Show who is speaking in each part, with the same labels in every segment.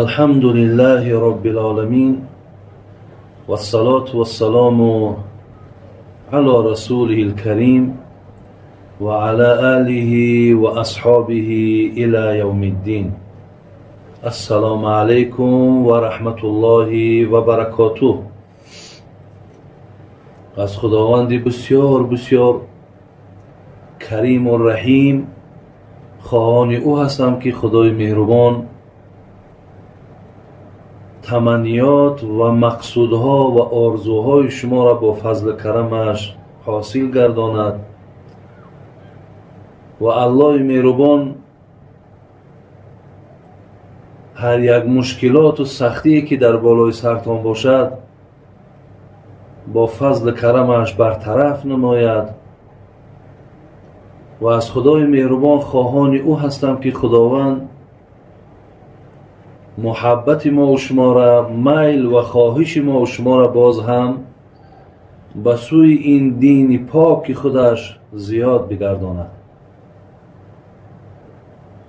Speaker 1: الحمد لله رب العالمين والصلاة والسلام على رسوله الكريم وعلى آله وأصحابه إلى يوم الدين. السلام عليكم ورحمة الله وبركاته. Аз Худованди бисёр бисёр Кариму Раҳим хоҳони ӯ ҳастам, ки Худои меҳрубон таманниёт ва мақсудҳо ва орзуҳои шуморо бо фазли карамаш ҳосил гардонад ва Аллоҳи меҳрубон ҳар як мушкилоту сахтие, ки дар болои сартон бошад, бо фазли карамаш бартараф намояд. Ва аз Худои меҳрубон хоҳони ӯ ҳастам, ки Худованд муҳаббати мову шуморо, майл ва хоҳиши мову шуморо боз ҳам ба сӯи ин дини поки худаш зиёд бигардонад.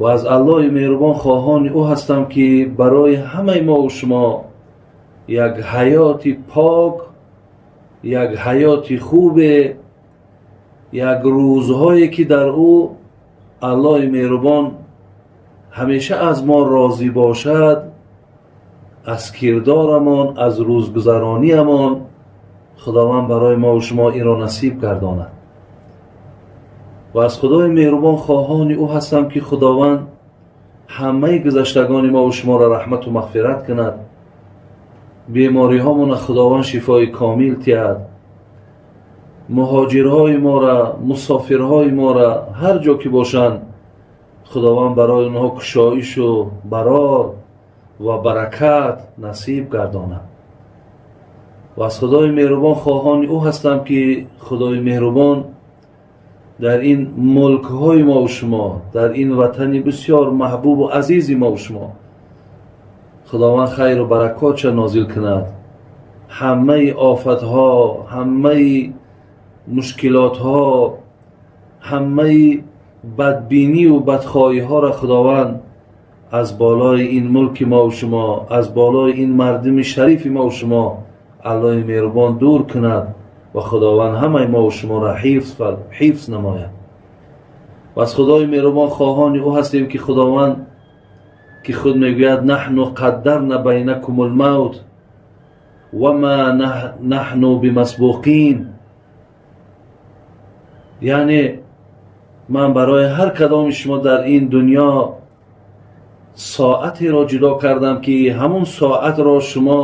Speaker 1: Ва аз Аллоҳи меҳрубон хоҳони ӯ ҳастам, ки барои ҳамаи мову шумо як ҳаёти пок, як ҳаёти хубе, як рӯзҳое, ки дар ӯ Аллоҳи меҳрубон ҳамеша аз мо розӣ бошад, аз кирдорамон, аз рӯзгузарониямон, Худованд барои мо шумо инро насиб гардонад. Ва аз Худои меҳрубон хоҳони ӯ ҳастам, ки Худованд ҳамаи гузаштагони мо шуморо раҳмату мағфират кунад, бемориҳомона Худованд шифои комил тиҳад, муҳоҷирҳои мора, мусофирҳои мора ҳар ҷо ки бошанд, Худованд барои онҳо кушоишу барор ва баракат насиб гардонад. Ва аз Худои меҳрубон хоҳони ӯ ҳастам, ки Худои меҳрубон дар ин мулкҳои мову шумо, дар ин ватани бисёр маҳбубу азизи мову шумо, Худованд хайру баракотша нозил кунад. Ҳамаи офатҳо, ҳамаи мушкилотҳо, ҳамаи бадбинию бадхоҳиҳоро Худованд аз болои ин мулки мову шумо, аз болои ин мардуми шарифи мову шумо Аллоҳи меҳрубон дур кунад ва Худованд ҳамаи мову шуморо ҳифз намояд. Ва аз Худои меҳрубон хоҳони ӯ ҳастем, ки Худованд, ки худ мегӯяд: «نحن قدرنا بينكم الموت وما نحن بمسبوقين», яъне ман барои ҳар кадоми шумо дар ин дунё соатеро ҷудо кардам, ки ҳамун соатро шумо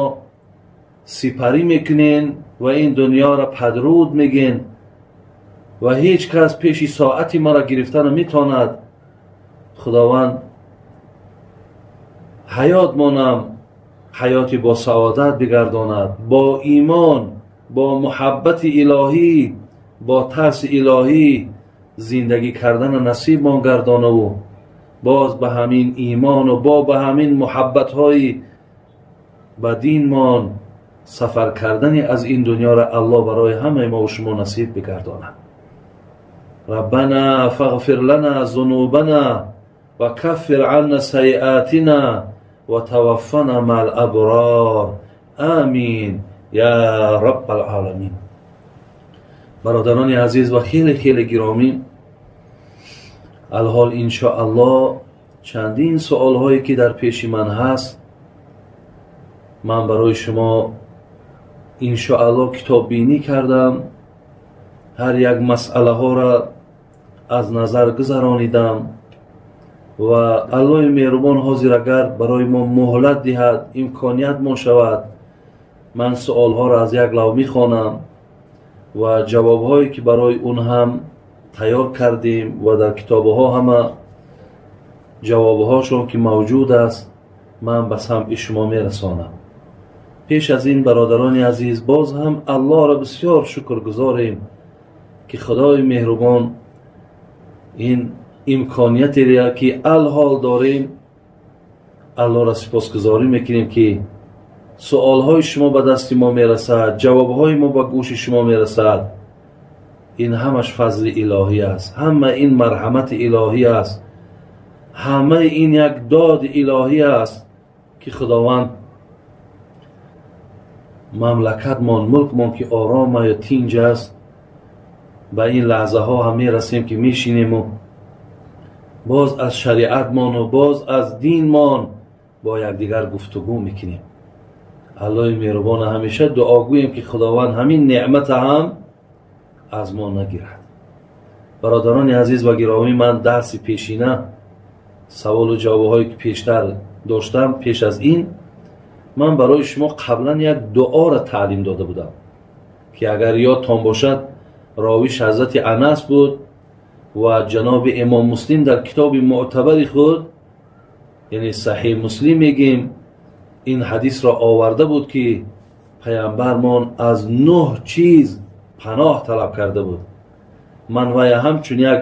Speaker 1: сипарӣ мекунен ва ин дунёро падруд мегӯен ва ҳеҷ кас пеши соати маро гирифта наметавонад. Худованд ҳаёт монам ҳаёти бо саодат бигардонад, бо имон, бо муҳаббати илоҳӣ, бо тарси илоҳӣ зиндагӣ кардана насибмон гардонаву боз ба ҳамин имону бо ба ҳамин муҳаббатҳои ба динмон сафар кардани аз ин дунёро Аллоҳ барои ҳамаи мову шумо насиб бигардонад. ربنا فاغفر لنا ذنوبنا وكفر عنا سيئاتنا وتوفنا مع الأبرار، آمين يا رب العالمين. Бародарони азиз ва хеле хеле гиромӣ, алҳол, иншоаллоҳ, чандин суолҳое, ки дар пеши ман ҳаст, ман барои шумо, иншоаллоҳ, китоббинӣ кардам, ҳар як масъалаҳоро аз назар гузаронидам. Ва Аллоҳи меҳрубон ҳозир агар барои мо муҳлат диҳад, имконият мо шавад, ман суолҳоро аз як лав мехонам ва ҷавобҳое, ки барои он ҳам тайёр кардем ва дар китобҳо ҳама ҷавобҳошон ки мавҷуд аст, ман ба самъи шумо мерасонам. Пеш аз ин, бародарони азиз, боз ҳам Аллоҳро бисёр шукргузорем, ки Худои меҳрубон ин имкониятере, ки алҳол дорем, Аллоҳро сипосгузорӣ мекунем, ки суолҳои шумо ба дасти мо мерасад, ҷавобҳои мо ба гӯши шумо мерасад. Ин ҳамаш фазли илоҳӣ аст, ҳама ин марҳамати илоҳӣ аст, ҳамаи ин як доди илоҳӣ аст, ки ки Худованд мамлакатмон, мулкмон ки ором ё тинҷ аст, ба ин лаҳзаҳо ҳам мерасем, ки мешинему боз аз шариатмону боз аз динмон бо якдигар гуфтугӯ мекунем. Аллоҳи меҳрубона ҳамеша дуогӯем, ки Худованд ҳамин неъмата ҳам аз мо нагирад. Бародарони азиз ва гиромӣ, ман дарси пешина, саволу ҷавобҳое ки пештар доштам, пеш аз ин ман барои шумо қаблан як дуоро таълим дода будам, ки агар ёдтон бошад, ровиш ҳазрати Анас буд ва ҷаноби Имом Муслим дар китоби мӯътабари худ, яъне Саҳеҳ Муслим мегӯем, ин ҳадисро оварда буд, ки паямбармон аз нӯҳ чиз паноҳ талаб карда буд. Ман вая ҳамчун як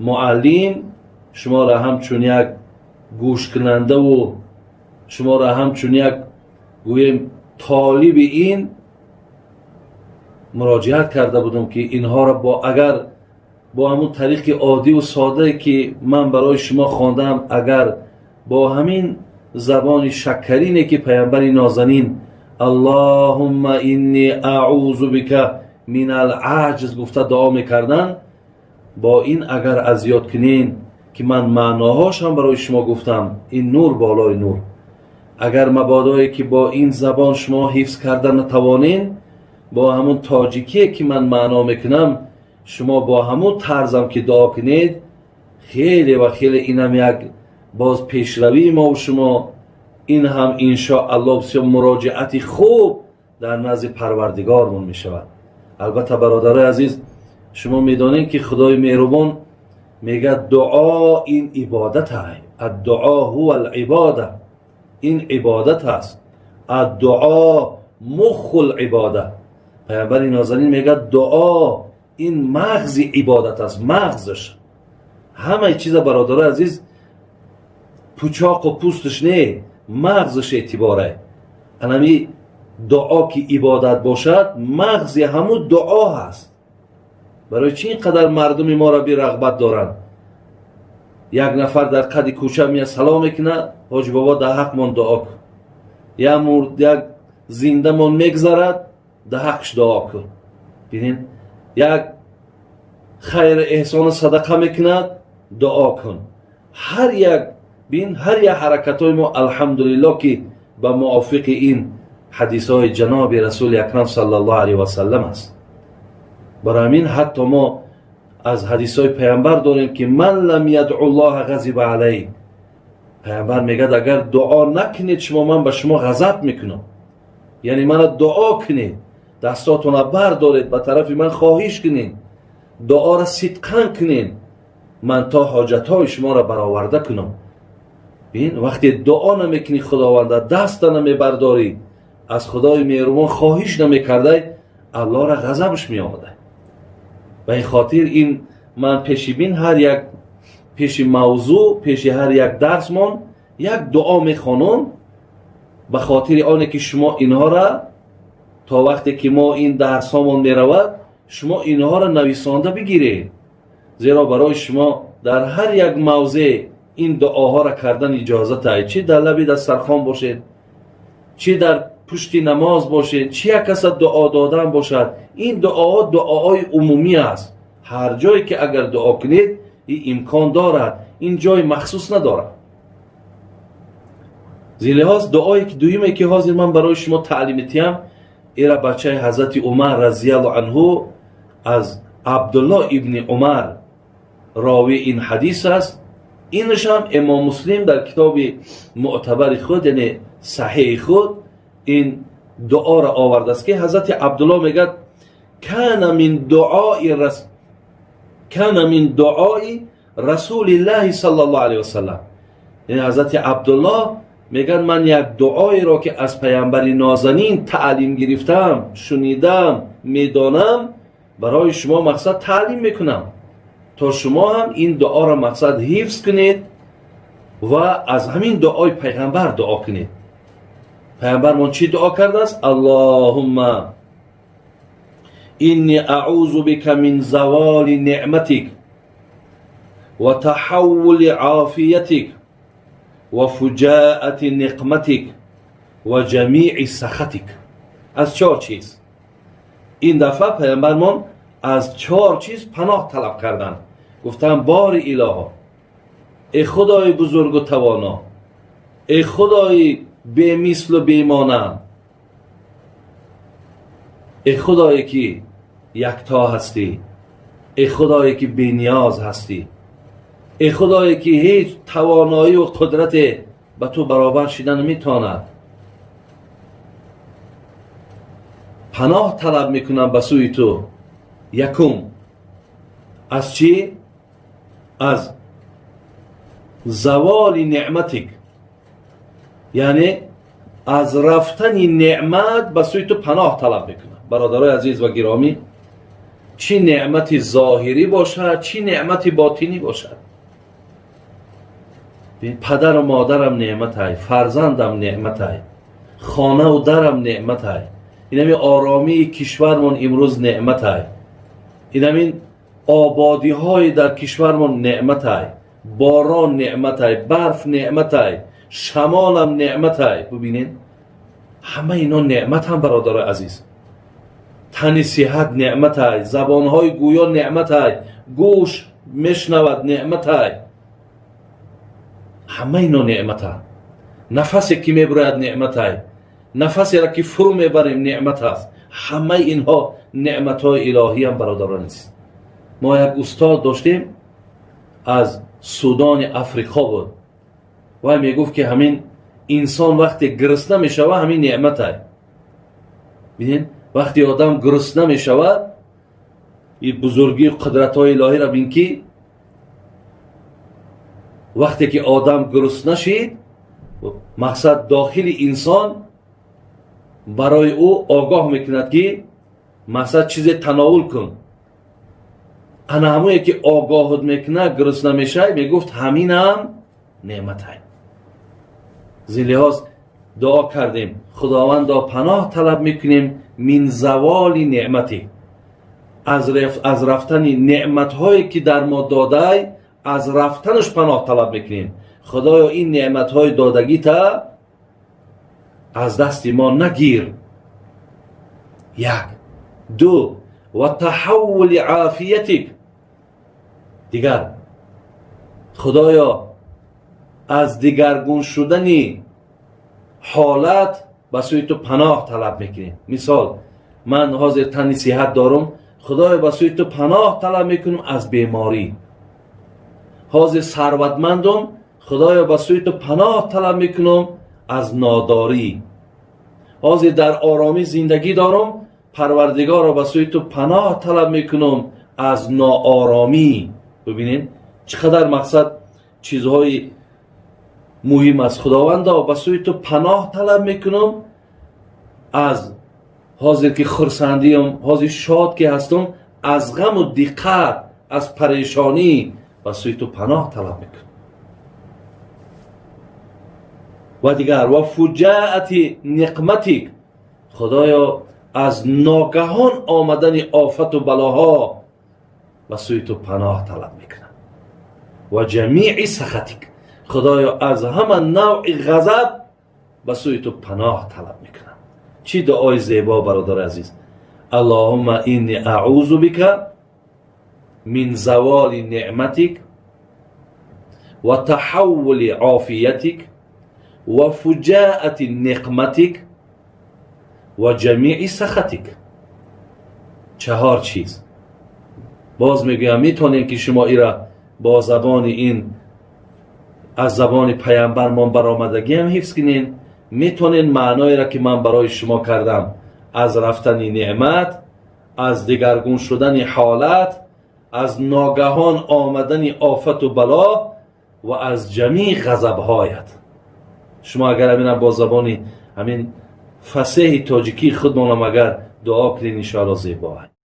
Speaker 1: муаллим, шуморо ҳамчун як гӯшкунандаву шуморо ҳамчун як, гӯем, толиби ин муроҷиат карда будам, ки инҳоро бо агар бо ҳамун тариқи оддиву содае, ки ман барои шумо хондам, агар бо ҳамин забони шаккарине, ки паямбари нозанин «Аллоҳумма инни аъузу бика мин ал-аҷз» гуфта дуо мекарданд, бо ин агар аз ёд кунен, ки ман маъноҳошам барои шумо гуфтам, ин нур болои нур. Агар мабодое ки бо ин забон шумо ҳифз карда натавонен, бо ҳамун тоҷикие, ки ман маъно мекунам, шумо бо ҳамун тарзам ки дуо кунед, хеле ва хеле инам як боз пешравии мову шумо, ин ҳам иншоаллоҳ бисёр муроҷиати хуб дар назди Парвардигормон мешавад. Албатта, бародарои азиз, шумо медонед, ки Худои меҳрубон мегӯяд: дуо ин ибодат ай, الدعاء هو العبادة, ин ибодат аст. الدعاء مخ العبادة. Паямбари нозанин мегӯяд: дуо ин мағзи ибодат аст, мағзаш ҳамаи чиза. Бародарои азиз, пучоқу пӯсташ не, мағзаш эътиборе. Анами дуо ки ибодат бошад, мағзи ҳамун дуо ҳаст. Барои чӣ ин қадар мардуми моро бирағбат доранд? Як нафар дар қади кӯча меяд, салом мекунад: «Ҳоҷи бобо, дар ҳақмон дуо кун». Як мурд, як зиндамон мегзарад, дар ҳақш дуо кун. Бинед, як хайру эҳсону садақа мекунад, дуо кун. Ҳар як, бин, ҳар як ҳаракатҳои мо, алҳамдулиллоҳ, ки ба мувофиқи ин ҳадисҳои ҷаноби Расули Акрам саллаллоҳу алайҳи васаллам аст. Барои ҳамин ҳатто мо аз ҳадисҳои паямбар дорем, ки من لم يدع الله غضب عليه. Паямбар мегӯяд: агар дуо накунед шумо, ман ба шумо ғазаб мекунам. Яъне мана дуо кунед, дастотона бардоред, ба тарафи ман хоҳиш кунед, дуоро сидқан кунед, ман то ҳоҷатҳои шуморо бароварда кунам. Бин, вақте дуо намекунӣ, Худованда даста намебардорӣ, аз Худои меҳрубон хоҳиш намекардай, Аллоҳра ғазабаш меомада. Ба ин хотир ин ман пеши, бин, ҳар як пеши мавзӯъ, пеши ҳар як дарсмон як дуо мехонам, ба хотири оне ки шумо инҳора то вақте ки мо ин дарсҳомон меравад, шумо инҳоро нависонда бигиред, зеро барои шумо дар ҳар як мавзеъ ин дуоҳоро кардан иҷозат ай. Чӣ дар лаби дастархон бошед, чӣ дар пушти намоз бошед, чӣ як каса дуо додан бошад, ин дуоҳо дуоҳои умумӣ аст. Ҳар ҷое ки агар дуо кунед, ин имкон дорад, ин ҷои махсус надорад. Зин дуое ки дуюме, ки ҳозир ман барои шумо таълим метиҳам, ира бачаи ҳазрати Умар разияллоҳу анҳу, аз Абдуллоҳ ибни Умар ровии ин ҳадис аст. Инашам Имом Муслим дар китоби мӯътабари худ, яъне Саҳеҳи худ, ин дуоро овардааст, ки ҳазрати Абдуллоҳ мегӯяд: كان من دعاء رسول الله صلى الله عليه وسلم. Яъне ҳазрати Абдуллоҳ мегӯяд: ман як дуоеро, ки аз паямбари нозанин таълим гирифтам, шунидам, медонам, барои шумо, мақсад, таълим мекунам, то шумо ҳам ин дуоро, мақсад, ҳифз кунед ва аз ҳамин дуои пайғамбар дуо кунед. Пайғамбармон чӣ дуо кардааст? اللهم إني أعوذ بك من زوال نعمتك وتحول عافيتك. Ва фуҷаати ниқматик ва ҷамии сахатик. Аз чор чиз. Ин дафъа паямбармон аз чор чиз паноҳ талаб карданд. Гуфтанд: бори илоҳо, эй худои бузургу тавоно, эй худои бемислу бемонанд, эй худое ки якто ҳастӣ, эй худое ки бениёз ҳастӣ, эй худое ки ҳеҷ тавоноию қудрате ба ту баробар шида наметавонад, паноҳ талаб мекунам ба сӯи ту. Якум аз чӣ? Аз заволи неъматик, яъне аз рафтани неъмат ба сӯи ту паноҳ талаб мекунам. Бародарои азиз ва гиромӣ, чӣ неъмати зоҳирӣ бошад, чӣ неъмати ботинӣ бошад, падару модарам неъматай, фарзандам неъматай, хонаву дарам неъматай, инамин оромии кишвармон имрӯз неъматай, инамин ободиҳои дар кишвармон неъматай, борон неъматай, барф неъматай, шамолам неъматай. Бубинед, ҳама ино неъматам, бародарои азиз. Тани сиҳат неъматай, забонҳои гӯё неъматай, гӯш мешнавад неъматай, ҳама ино неъматанд. Нафасе ки мебурояд неъматай, нафасеро ки фурӯ мебарем неъмат аст. Ҳамаи инҳо неъматҳои илоҳиам, бародарон азиз. Мо як устод доштем, аз Судони Африқо буд. Вай мегуфт, ки ҳамин инсон вақте гурусна мешавад, ҳамин неъматай. Бинед, вақте одам гурусна мешавад, и бузургии қудратҳои илоҳиро бин, ки вақте ки одам гурусна шид, мақсад дохили инсон барои ӯ огоҳ мекунад, ки мақсад чизе тановул кун. Ана ҳамое ки огоҳот мекунад, гурусна мешавӣ, мегуфт, ҳаминам неъматай. Зин лиҳоз дуо кардем: худовандо, паноҳ талаб мекунем мин заволи неъматӣ, аз рафтани неъматҳое ки дар мо додай, аз рафтанаш паноҳ талаб мекунем. Худоё, ин неъматҳои додагита аз дасти мо нагир. Як. Ду, ва таҳаввули офиятик. Дигар, худоё, аз дигаргун шудани ҳолат ба сӯи ту паноҳ талаб мекунем. Мисол, ман ҳозир тани сиҳат дорум, худоё, ба сӯи ту паноҳ талаб мекунем аз беморӣ. Ҳозир сарватмандум, худоё, ба сӯи ту паноҳ талаб мекунам аз нодорӣ. Ҳозир дар оромӣ зиндагӣ дорум, парвардигоро, ба сӯи ту паноҳ талаб мекунам аз нооромӣ. Бибинед, чӣ қадар мақсад чизҳои муҳим аст. Худовандо, ба сӯи ту паноҳ талаб мекунам аз ҳозир ки хурсандиам, ҳозир шод ки ҳастам, аз ғаму диққат, аз парешонӣ ба сӯи ту паноҳ талаб мекунам. Ва дигар, ва фуҷаати ниқматик. Худоё, аз ногаҳон омадани офату балоҳо ба сӯи ту паноҳ талаб мекунам. Ва ҷамии сахатик. Худоё, аз ҳама навъи ғазаб ба сӯи ту паноҳ талаб мекунам. Чӣ дуои зебо, бародари азиз! Аллоҳумма инни аъузу бика мин заволи неъматик ва таҳаввули офиятик ва фуҷаати ниқматик ва ҷамии сахатик. Чаҳор чиз. Боз мегӯям, метавонем ки шумо ира бо забони ин аз забони паямбармон баромадагиам ҳифз кунед, метавонед маъноеро ки ман барои шумо кардам, аз рафтани неъмат, аз дигаргун шудани ҳолат, аз ногаҳон омадани офату бало ва аз ҷамии ғазабҳоят. Шумо агар ҳамина бо забони ҳамин фасеҳи тоҷикии худмонам агар дуо кунед, иншоалло зебо аст.